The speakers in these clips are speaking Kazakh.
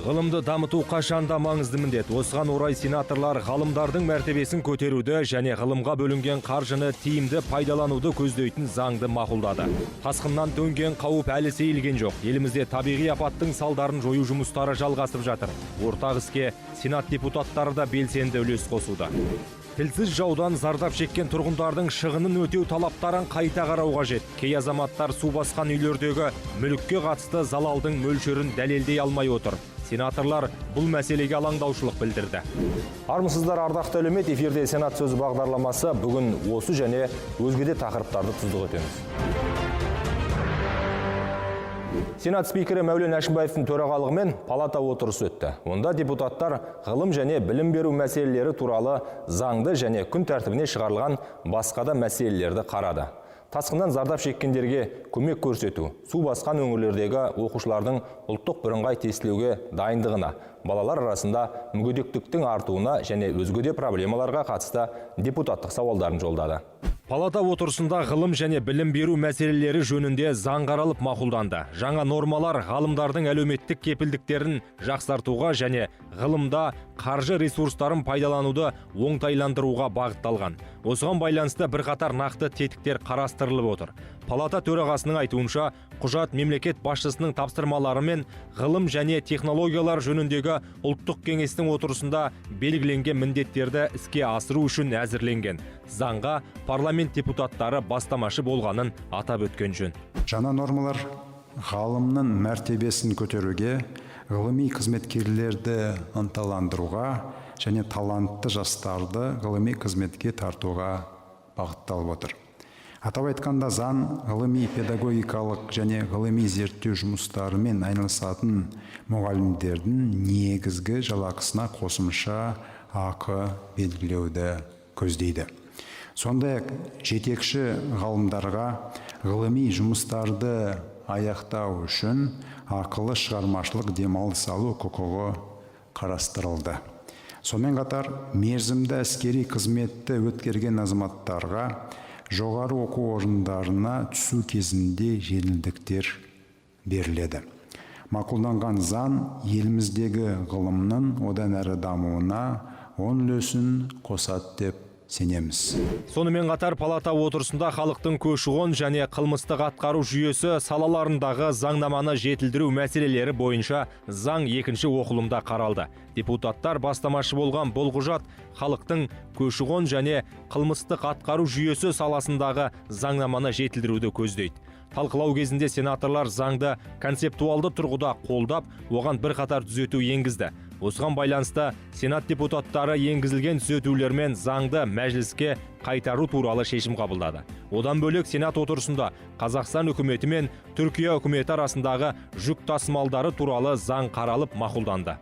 Ғылымды дамыту қашанда маңызды міндет. Осыған орай сенаторлар ғалымдардың мәртебесін көтеруді және ғылымға бөлінген қаржыны тиімді пайдалануды көздейтін заңды мақұлдады. Тасқыннан төнген қауіп әлі сейілген жоқ. Елімізде табиғи апаттың салдарын жою жұмыстары жалғасып жатыр. Ортақ іске Сенат депутаттары да белсенді үлес қосуда. Тілсіз жаудан зардап шеккен тұрғындардың шығынын өтеу талаптарын қайта қарау қажет. Кей азаматтар су басқан үйлердегі мүлікке қатысты залалдың мөлшерін дәлелдей алмай отыр. Сенаторлар бұл мәселеге алаңдаушылық білдірді. Армысыздар, ардақты әлеумет! Эфирде «Сенат сөзі» бағдарламасы. Бүгін осы және өзге де тақырыптарды тұздық етеміз. Сенат спикері Мәулен Әшімбаевтың төрағалығымен палата отырысы өтті. Онда депутаттар ғылым және білім беру мәселелері туралы заңды және күн тәртібіне шығарылған басқа да мәселелерді қарады. Тасқыннан зардап шеккендерге көмек көрсету, су басқан өңірлердегі оқушылардың ұлттық бірыңғай тестілеуге дайындығына, балалар арасында мүгедектіктің артуына және өзге де проблемаларға қатысты депутаттық сауалдарын жолдады. Палата отырысында ғылым және білім беру мәселелері жөнінде заң қаралып, мақұлданды. Жаңа нормалар ғалымдардың әлеуметтік кепілдіктерін жақсартуға және ғылымда қаржы ресурстарын пайдалануды оңтайландыруға бағытталған. Осыған байланысты бірқатар нақты тетіктер қарастырылып отыр. Палата төрағасының айтуынша, құжат мемлекет басшысының тапсырмаларымен ғылым және технологиялар жөніндегі ұлттық кеңестің отырысында белгіленген міндеттерді іске асыру үшін әзірленген. Заңға парламент депутаттары бастамашы болғанын атап өткен жөн. Жаңа нормалар ғалымның мәртебесін көтеруге, ғылыми қызметкерлерді ынталандыруға және талантты жастарды ғылыми қызметке тартуға бағытталып отыр. Атап айтқанда, заң ғылыми педагогикалық және ғылыми зерттеу жұмыстарымен айналысатын мұғалімдердің негізгі жалақысына қосымша ақы белгілеуді көздейді. Сондай ақ жетекші ғалымдарға ғылыми жұмыстарды аяқтау үшін ақылы шығармашылық демалыс алу құқығы қарастырылды. Сонымен қатар мерзімді әскери қызметті өткерген азаматтарға жоғары оқу орындарына түсу кезінде жеңілдіктер беріледі. Мақұлданған заң еліміздегі ғылымның одан әрі дамуына оң үлесін қосады деп сенеміз. Сонымен қатар палата отырысында халықтың көші-қон және қылмыстық атқару жүйесі салаларындағы заңнаманы жетілдіру мәселелері бойынша заң екінші оқылымда қаралды. Депутаттар бастамашы болған бұл құжат халықтың көші-қон және қылмыстық атқару жүйесі саласындағы заңнаманы жетілдіруді көздейді. Талқылау кезінде сенаторлар заңды концептуалды тұрғыда қолдап, оған бірқатар түзету енгізді. Осыған байланысты Сенат депутаттары енгізілген түзетулермен заңды мәжіліске қайтару туралы шешім қабылдады. Одан бөлек Сенат отырысында Қазақстан үкіметі мен Түркия үкіметі арасындағы жүк тасымалдары туралы заң қаралып, мақұлданды.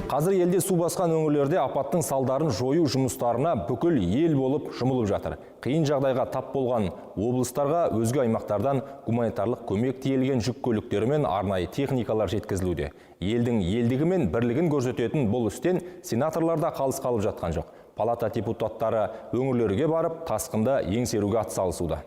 Қазір елде су басқан өңірлерде апаттың салдарын жою жұмыстарына бүкіл ел болып жұмылып жатыр. Қиын жағдайға тап болған облыстарға өзге аймақтардан гуманитарлық көмек тиелген жүк көліктері мен арнайы техникалар жеткізілуде. Елдің елдігі мен бірлігін көрсететін бұл істен сенаторлар да қалыс қалып жатқан жоқ. Палата депутаттары өңірлерге барып, тасқынды еңсеруге атсалысуда.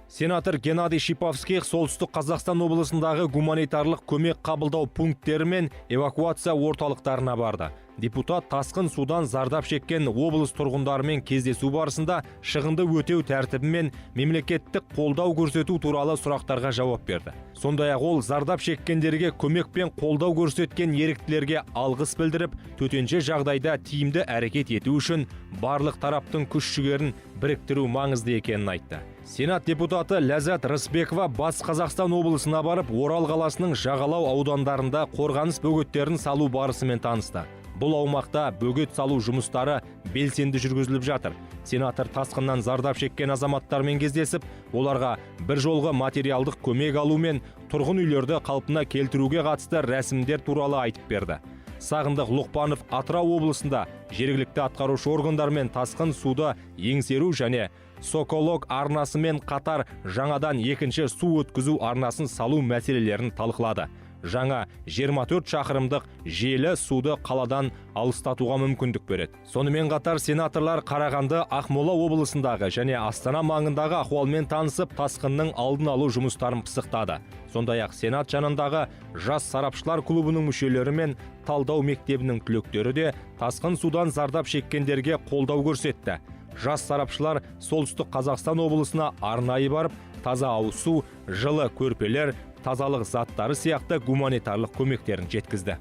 Сенатор Геннадий Шиповских Солтүстік Қазақстан облысындағы гуманитарлық көмек қабылдау пункттері мен эвакуация орталықтарына барды. Депутат тасқын судан зардап шеккен облыс тұрғындарымен кездесу барысында шығынды өтеу тәртібі мен мемлекеттік қолдау көрсету туралы сұрақтарға жауап берді. Сондай ақ ол зардап шеккендерге көмек пен қолдау көрсеткен еріктілерге алғыс білдіріп, төтенше жағдайда тиімді әрекет ету үшін барлық тараптың күш жігерін біріктіру маңызды екенін айтты. Сенат депутаты Ләззат Рысбекова Батыс Қазақстан облысына барып, Орал қаласының жағалау аудандарында қорғаныс бөгеттерін салу барысымен танысты. Бұл аумақта бөгет салу жұмыстары белсенді жүргізіліп жатыр. Сенатор тасқыннан зардап шеккен азаматтармен кездесіп, оларға бір жолғы материалдық көмек алу мен тұрғын үйлерді қалпына келтіруге қатысты рәсімдер туралы айтып берді. Сағындық Лұқпанов Атырау облысында жергілікті атқарушы органдармен тасқын суды еңсеру және Соколок арнасымен қатар жаңадан екінші су өткізу арнасын салу мәселелерін талқылады. Жаңа 24 шақырымдық желі суды қаладан алыстатуға мүмкіндік береді. Сонымен қатар сенаторлар Қарағанды, Ақмола облысындағы және Астана маңындағы ахуалмен танысып, тасқынның алдын алу жұмыстарын пысықтады. Сондай-ақ Сенат жанындағы жас сарапшылар клубының мүшелері мен талдау мектебінің түлектері де тасқын судан зардап шеккендерге қолдау көрсетті. Жас сарапшылар Солтүстік Қазақстан облысына арнайы барып, таза ауыз су, жылы көрпелер, тазалық заттары сияқты гуманитарлық көмектерін жеткізді.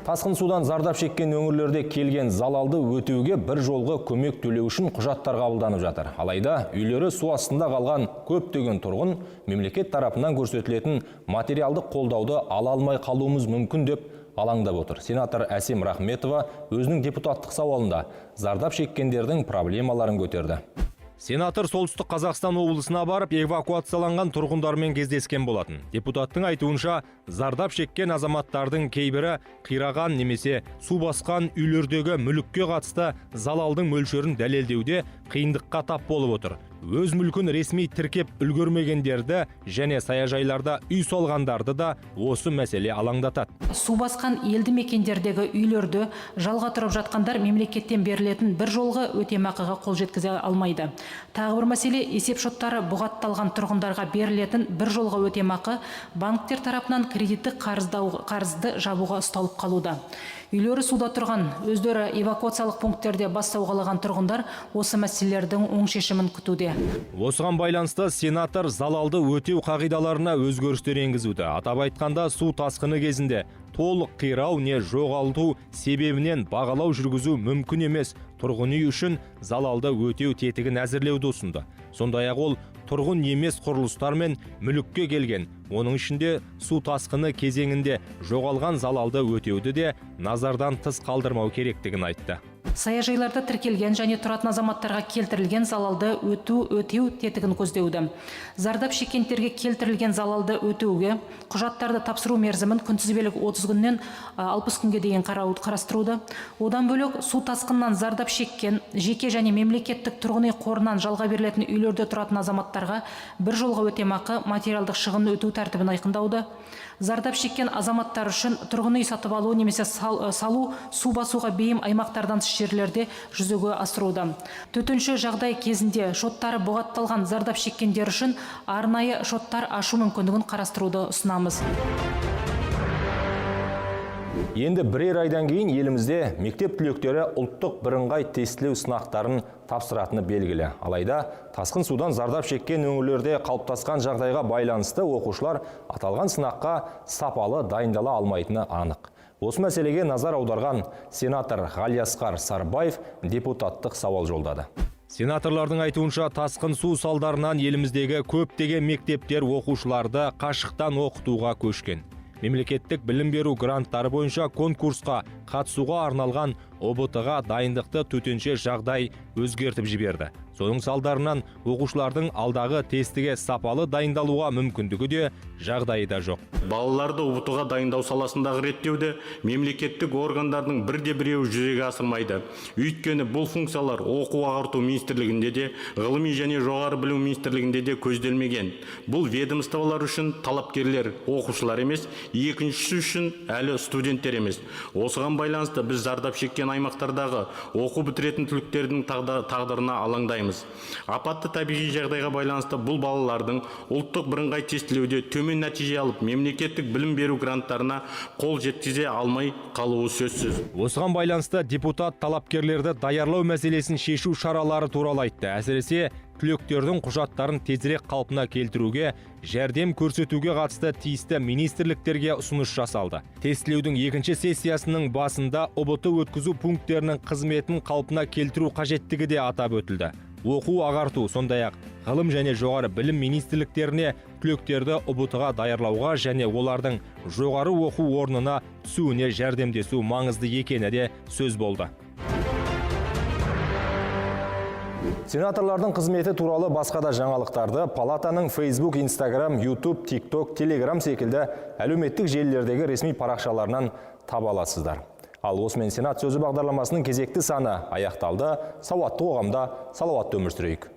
Тасқын судан зардап шеккен өңірлерде келген залалды өтеуге бір жолғы көмек төлеу үшін құжаттар қабылданып жатыр. Алайда үйлері су астында қалған көптеген тұрғын мемлекет тарапынан көрсетілетін материалдық қолдауды ала алмай қалуымыз мүмкін деп алаңдап отыр. Сенатор Әсем Рахметова өзінің депутаттық сауалында зардап шеккендердің проблемаларын көтерді. Сенатор Солтүстік Қазақстан облысына барып, эвакуацияланған тұрғындармен кездескен болатын. Депутаттың айтуынша, зардап шеккен азаматтардың кейбірі қираған немесе су басқан үйлердегі мүлікке қатысты залалдың мөлшерін дәлелдеуде қиындыққа тап болып отыр. Өз мүлкін ресми тіркеп үлгермегендерді және саяжайларда үй салғандарды да осы мәселе алаңдатады. Су басқан елді мекендердегі үйлерді жалға тұрып жатқандар мемлекеттен берілетін бір жолғы өтемақыға қол жеткізе алмайды. Тағы бір мәселе: есеп шоттары бұғатталған тұрғындарға берілетін бір жолғы өтемақы банктер тарапынан кредиттік қарызды жабуға ұсталып қалуда. Үйлері суда тұрған, өздері эвакуациялық пункттерде бас сауғалаған тұрғындар осы мәселелердің оң шешімін күтуде. Осыған байланысты сенатор залалды өтеу қағидаларына өзгерістер енгізуді. Атап айтқанда, су тасқыны кезінде толық қирау не жоғалту себебінен бағалау жүргізу мүмкін емес тұрғын үй үшін залалды өтеу тетігін әзірлеуді ұсынды. Сондай-ақ ол тұрғын емес құрылыстар мен мүлікке келген, оның ішінде су тасқыны кезеңінде жоғалған залалды өтеуді де назардан тыс қалдырмау керектігін айтты. Саяжайларда тіркелген және тұратын азаматтарға келтірілген залалды өтеу тетігін көздеуді. Зардап шеккендерге келтірілген залалды өтеуге құжаттарды тапсыру мерзімін күнтізбелік 30 күннен 60 күнге дейін қарастыруды. Одан бөлек, су тасқынынан зардап шеккен жеке және мемлекеттік тұрғын үй қорынан жалға берілетін үйлерде тұратын азаматтарға бір жолғы өтемақы материалдық шығынын өтеу тәртібін айқындауды. Зардап шеккен азаматтар үшін тұрғын үй сатып алу немесе салу су басуға бейім аймақтардан тыс жерлерде жүзеге асыруда. Төтенше жағдай кезінде шоттары бұғатталған зардап шеккендер үшін арнайы шоттар ашу мүмкіндігін қарастыруды ұсынамыз. Енді бірер айдан кейін елімізде мектеп түлектері ұлттық бірыңғай тестілеу сынақтарын тапсыратыны белгілі. Алайда тасқын судан зардап шеккен өңірлерде қалыптасқан жағдайға байланысты оқушылар аталған сынаққа сапалы дайындала алмайтыны анық. Осы мәселеге назар аударған сенатор Ғалиасқар Сарбаев депутаттық сауал жолдады. Сенаторлардың айтуынша, тасқын су салдарынан еліміздегі көптеген мектептер оқушыларды қашықтан оқытуға көшкен. Мемлекеттік білім беру гранттары бойынша конкурсқа қатысуға арналған ҰБТ-ға дайындықты төтенше жағдай өзгертіп жіберді. Соның салдарынан оқушылардың алдағы тестіге сапалы дайындалуға мүмкіндігі де, жағдайы да жоқ. Балаларды ҰБТ-ға дайындау саласындағы реттеуді мемлекеттік органдардың бірде біреуі жүзеге асырмайды. Өйткені бұл функциялар оқу ағарту министрлігінде де, ғылыми және жоғары білім министрлігінде де көзделмеген. Бұл ведомстволар үшін талапкерлер оқушылар емес, екіншісі үшін әлі студенттер емес. Осыған байланысты біз зардап шеккен аймақтардағы оқу бітіретін түлектердің тағдырына алаңдаймыз. Апатты табиғи жағдайға байланысты бұл балалардың ұлттық бірыңғай тестілеуде төмен нәтиже алып, мемлекеттік білім беру гранттарына қол жеткізе алмай қалуы сөзсіз. Осыған байланысты депутат талапкерлерді даярлау мәселесін шешу шаралары туралы айтты. Әсіресе түлектердің құжаттарын тезірек қалпына келтіруге жәрдем көрсетуге қатысты тиісті министрліктерге ұсыныс жасалды. Тестілеудің екінші сессиясының басында ҰБТ өткізу пункттерінің қызметін қалпына келтіру қажеттігі де атап өтілді. Оқу ағарту, сондай-ақ ғылым және жоғары білім министрліктеріне түлектерді ҰБТ-ға даярлауға және олардың жоғары оқу орнына түсуіне жәрдемдесу маңызды екені де сөз болды. Сенаторлардың қызметі туралы басқа да жаңалықтарды палатаның Facebook, Instagram, YouTube, TikTok, Telegram секілді әлеуметтік желілердегі ресми парақшаларынан таба аласыздар. Ал осымен Сенат сөзі бағдарламасының кезекті саны аяқталды. Сауатты қоғамда салауатты өмір сүрейік.